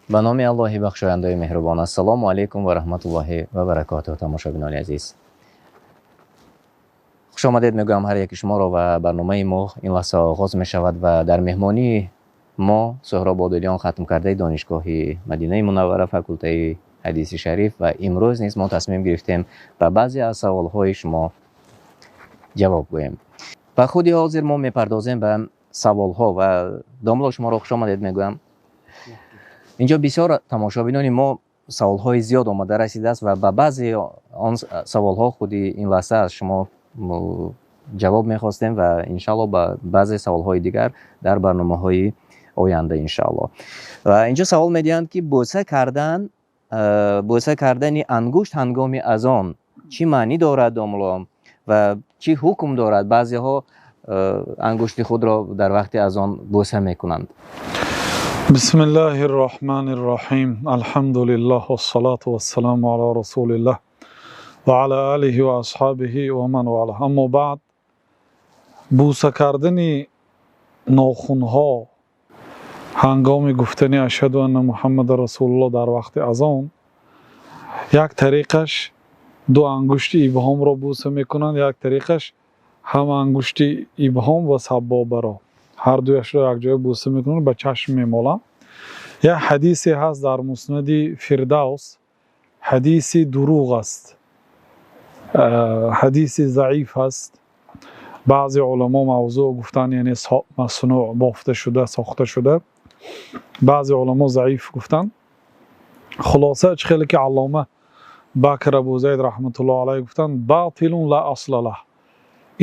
Ба номи Аллоҳи бахшояндаи меҳрубон. Ассалому алайкум ва раҳматуллоҳи ва баракотуҳ, тамошобинони азиз. Хуш омадед мегӯям ҳар яки шуморо ва барномаи мо ин лаҳза оғоз мешавад ва дар меҳмонии мо Суҳроб Одилён, хатмкардаи донишгоҳи Мадинаи Мунаввара, факултаи ҳадиси шариф, ва имрӯз низ мо тасмим гирифтем ба баъзе аз саволҳои шумо ҷавоб гӯем. Ба худи ҳозир мо мепардозем ба саволҳо ва домло, шуморо хуш омадед мегӯям. Инҷо бисёр тамошобинони мо саволҳои зиёд омада расидааст ва ба баъзе он саволҳо худи ин лаҳза аз шумо ҷавоб мехостем ва иншааллоҳ ба баъзе саволҳои дигар дар барномаҳои оянда иншааллоҳ. Ва инҷо савол медиҳанд, ки бӯса кардани ангушт ҳангоми азон чӣ маънӣ дорад, домло, ва чӣ ҳукм дорад? Баъзеҳо ангушти худро дар вақти азон бӯса мекунанд. Бисмиллаҳир роҳманир роҳим. Алҳамдулиллаҳ вассалату вассаламу ала расулиллаҳ ва ала олиҳи ва асҳобиҳи ва ман валаҳ. Аммо баъд, бӯса кардани нохунҳо ҳангоми гуфтани ашҳаду анна Муҳаммадан расулуллоҳ дар вақти азон, як тариқаш ду ангушти ибҳомро бӯса мекунанд, як тариқаш ҳам ангушти ибҳом ва саббобаро, ҳар дуяшро якҷоя бӯса мекунанд, ба чашм мемоланд. Як ҳадисе ҳаст дар Муснади Фирдавс, ҳадиси дурӯғ аст, ҳадиси заиф аст. Баъзе уламо мавзӯъ гуфтанд, яъне маснӯъ, бофта шуда, сохта шуда. Баъзе уламо заиф гуфтанд. Хулоса, чӣ хеле ки аллома Бакр Абу Зайд раҳматуллоҳ алайҳ гуфтанд: «Ботилун ла асла лаҳ»,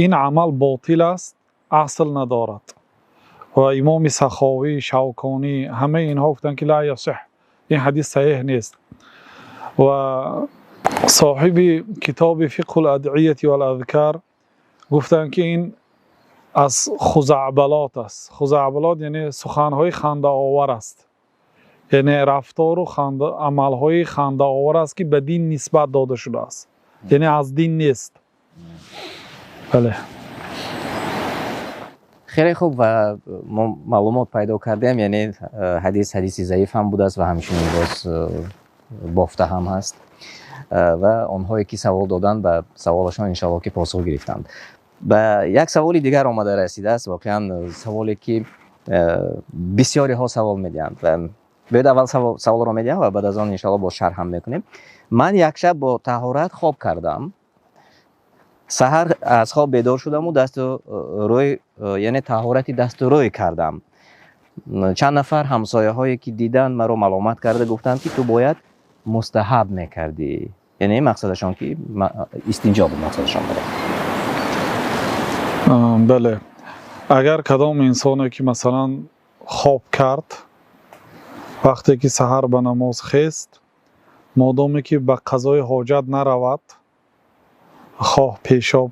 ин амал ботил аст, асл надорад. Ва имоми Саховӣ, Шавконӣ, ҳамаи инҳо гуфтанд, ки ла ясиҳ, ин ҳадис саҳеҳ нест. Ва соҳиби китоби фиқҳул адъияти вал азкар гуфтанд, ки ин аз хузаъбалот аст. Хузаъбалот яъне суханҳои хандаовар аст, яъне рафтору амалҳои хандаовар аст, ки ба дин нисбат дода шудааст, яъне аз дин нест. Бале. Хеле хуб, ва мо маълумот пайдо кардем, яъне ҳадис ҳадиси заиф ҳам будааст ва ҳамчунин боз бофта ҳам ҳаст. Ва онҳое ки савол доданд, ба саволашон иншоаллоҳ ки посух гирифтанд. Ба як саволи дигар омада расидааст, воқеан саволе ки бисёриҳо савол медиҳанд, ва биёед аввал саволро медиҳам ва баъд аз он иншоаллоҳ боз шарҳ ҳам мекунем. Ман як шаб бо таҳорат хоб кардам, саҳар аз хоб бедор шудаму дасту рӯй, яъне таҳорати дасту рӯй кардам. Чанд нафар ҳамсояҳое ки диданд, маро маломат карда гуфтанд, ки ту бояд мустаҳаб мекардӣ, яъне мақсадашон ки истинҷо буд мақсадашон буда. Бале, агар кадом инсоне ки масалан хоб кард, вақте ки саҳар ба намоз хест, модоме ки ба қазои ҳоҷат наравад, хоҳ пешоб,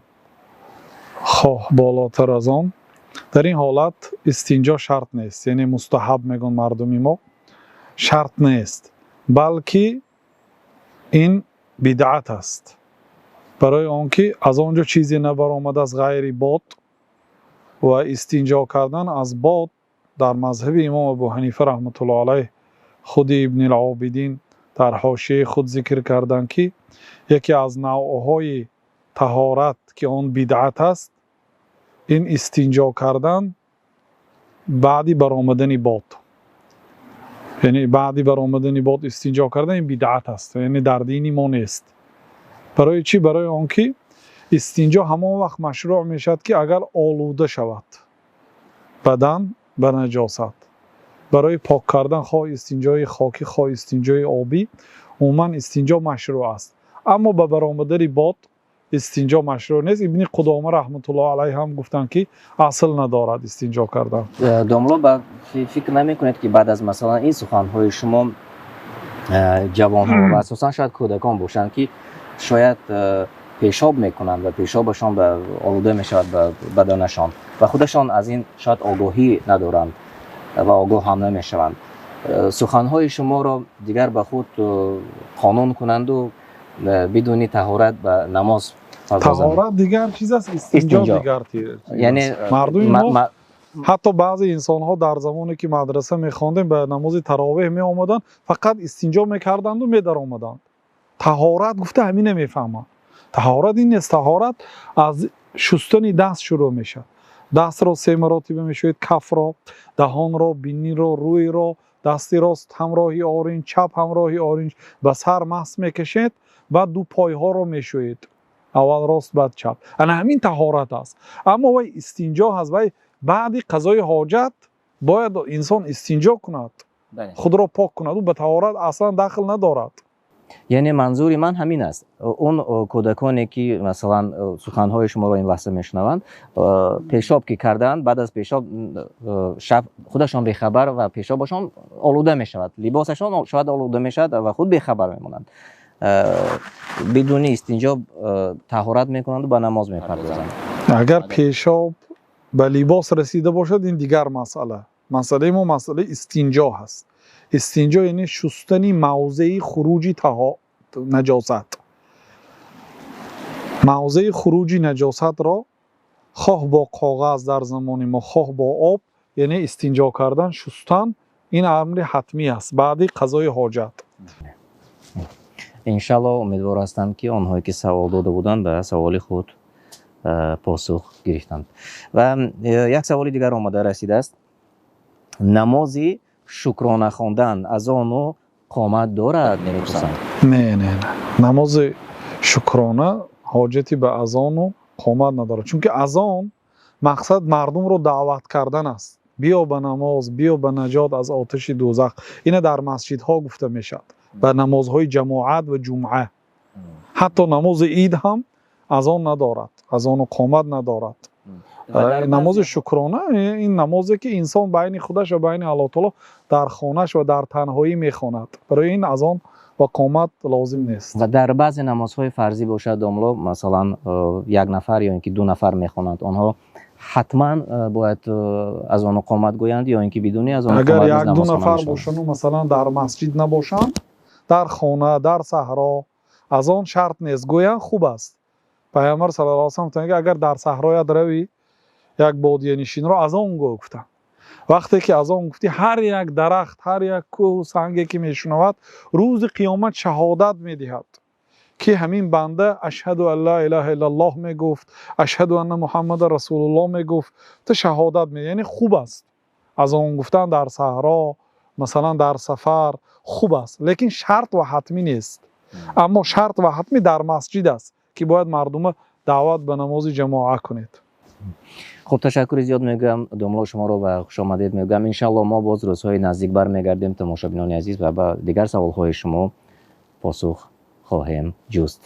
хоҳ болотар аз он, дар ин ҳолат истинҷо шарт нест, яъне мустаҳаб мегӯянд мардуми мо, шарт нест, балки ин бидъат аст, барои он ки аз он ҷо чизе набаромадааст ғайри бод. Ва истинҷо кардан аз бод дар мазҳаби имом Абу Ҳанифа раҳматуллоҳ алайҳ, худи Ибни Обидин дар ҳошияи худ зикр карданд, ки яке аз навъҳои таҳорат, ки он бидъат аст, ин истинҷо кардан баъди баромадани бод, яъне баъди баромадани бод истинҷо кардан ин бидъат аст, яъне дар дини мо нест. Барои чӣ? Барои он ки истинҷо ҳамон вақт машрӯъ мешавад, ки агар олуда шавад бадан ба наҷосат, барои пок кардан, хоҳ истинҷои хокӣ, хоҳ истинҷои обӣ, умуман истинҷо машрӯъ аст. Аммо ба баромадани бод истинҷо машрӯъ нест. Ибни Қудома раҳматуллоҳ алайҳ ҳам гуфтанд, ки асл надорад истинҷо кардан. Домло, ба фикр намекунед, ки баъд аз масалан ин суханҳои шумо ҷавонҳо ва асосан шояд кӯдакон бошанд, ки шояд пешоб мекунанд ва пешобашон олуда мешавад ба баданашон ва худашон аз ин шояд огоҳӣ надоранд ва огоҳ ҳам намешаванд, суханҳои шуморо дигар ба худ қонун кунанду бидуни таҳорат ба намоз? Таҳорат дигар чиз аст, истинҷо дигар. Яъне мардуми мо Ҳатто баъзе инсонҳо дар замоне ки мадраса мехондем, ба намози таровеҳ меомаданд, фақат истинҷо мекарданду медаромаданд. Таҳорат гуфта ҳамина мефаҳманд. Таҳорат ин нест. Таҳорат аз шустани даст шурӯъ мешавад. Дастро се маротиба мешӯед, кафро, даҳонро, биниро, рӯйро, дасти рост ҳамроҳи оринҷ, чап ҳамроҳи оринҷ, ба сар масҳ мекашед, баъд ду пойҳоро мешӯед, аввал рост, баъд чап. Ана ҳамин таҳорат аст. Аммо вай истинҷо ҳаст, вай баъди қазои ҳоҷат бояд инсон истинҷо кунад, худро пок кунад. Ӯ ба таҳорат аслан дахл надорад. Яъне манзури ман ҳамин аст. Он кӯдаконе ки, масалан, суханҳои шуморо ин лаҳза мешунаванд, пешоб ки карданд, баъд аз пешоб шаб худашон бехабар ва пешобашон олуда мешавад, либосашон шояд олуда мешавад ва худ бехабар мемонанд, бидуни истинҷо таҳорат мекунанду ба намоз мепардозанд. Агар пешоб ба либос расида бошад, ин дигар масъала. Масъалаи мо масъалаи истинҷо ҳаст. Истинҷо яъне шустани мавзеи хуруҷи наҷосат. Мавзеи хуруҷи наҷосатро хоҳ бо коғаз дар замони мо, хоҳ бо об, яъне истинҷо кардан, шустан, ин амри ҳатмӣ аст баъди қазои ҳоҷат. Иншалло, умедвор ҳастам, ки онҳое ки савол дода буданд, ба саволи худ посух гирифтанд. Ва як саволи дигар омада расидааст: намози шукрона хондан азону қомат дорад, мепурсанд. Не, не, не, намози шукрона ҳоҷати ба азону қомат надорад, чунки азон мақсад мардумро даъват кардан аст: биё ба намоз, биё ба наҷот аз оташи дӯзах. Ина дар масҷидҳо гуфта мешавад, ба намозҳои ҷамоат ва ҷумъа. Ҳатто намози ид ҳам азон надорад, азону қомат надорад. Намози шукрона ин намозе ки инсон байни худаш ва байни Аллоҳ таоло дар хонаш ва дар танҳоӣ мехонад. Барои ин азон ва қомат лозим нест. Ва дар баъзе намозҳои фарзӣ бошад, домло, масалан, як нафар ё ин ки ду нафар мехонанд, онҳо ҳатман бояд азону қомат гӯянд ё ин ки бидуни азону Агар як ду нафар бошану, масалан, дар масҷид набошанд, дар хона, дар саҳро, азон шарт нест, гӯянд хуб аст. Пайғамбар саллаллоҳу алайҳи васаллам гуфтанд, ки агар дар саҳроят равӣ, як бодиянишинро азон гӯ, гуфтанд. Вақте ки азон гуфтӣ, ҳар як дарахт, ҳар як кӯҳу санге ки мешунавад, рӯзи қиёмат шаҳодат медиҳад, ки ҳамин банда ашҳаду ан ла илаҳа иллаллоҳ мегуфт, ашҳаду анна Муҳаммада расулуллоҳ мегуфт. Ту шаҳодат ме, яъне хуб аст азон гуфтан дар саҳро, масалан, дар сафар хуб аст, лекин шарт ва ҳатмӣ нест. Аммо шарт ва ҳатмӣ дар масҷид аст, ки бояд мардума даъват ба намози ҷамоа кунед. Хуб, ташаккури зиёд мегӯям, домло, шуморо ва хушомадед мегӯям. Иншалло, мо боз рӯзҳои наздик бармегардем, тамошобинони азиз, ва ба дигар саволҳои шумо посух хоҳем ҷуст.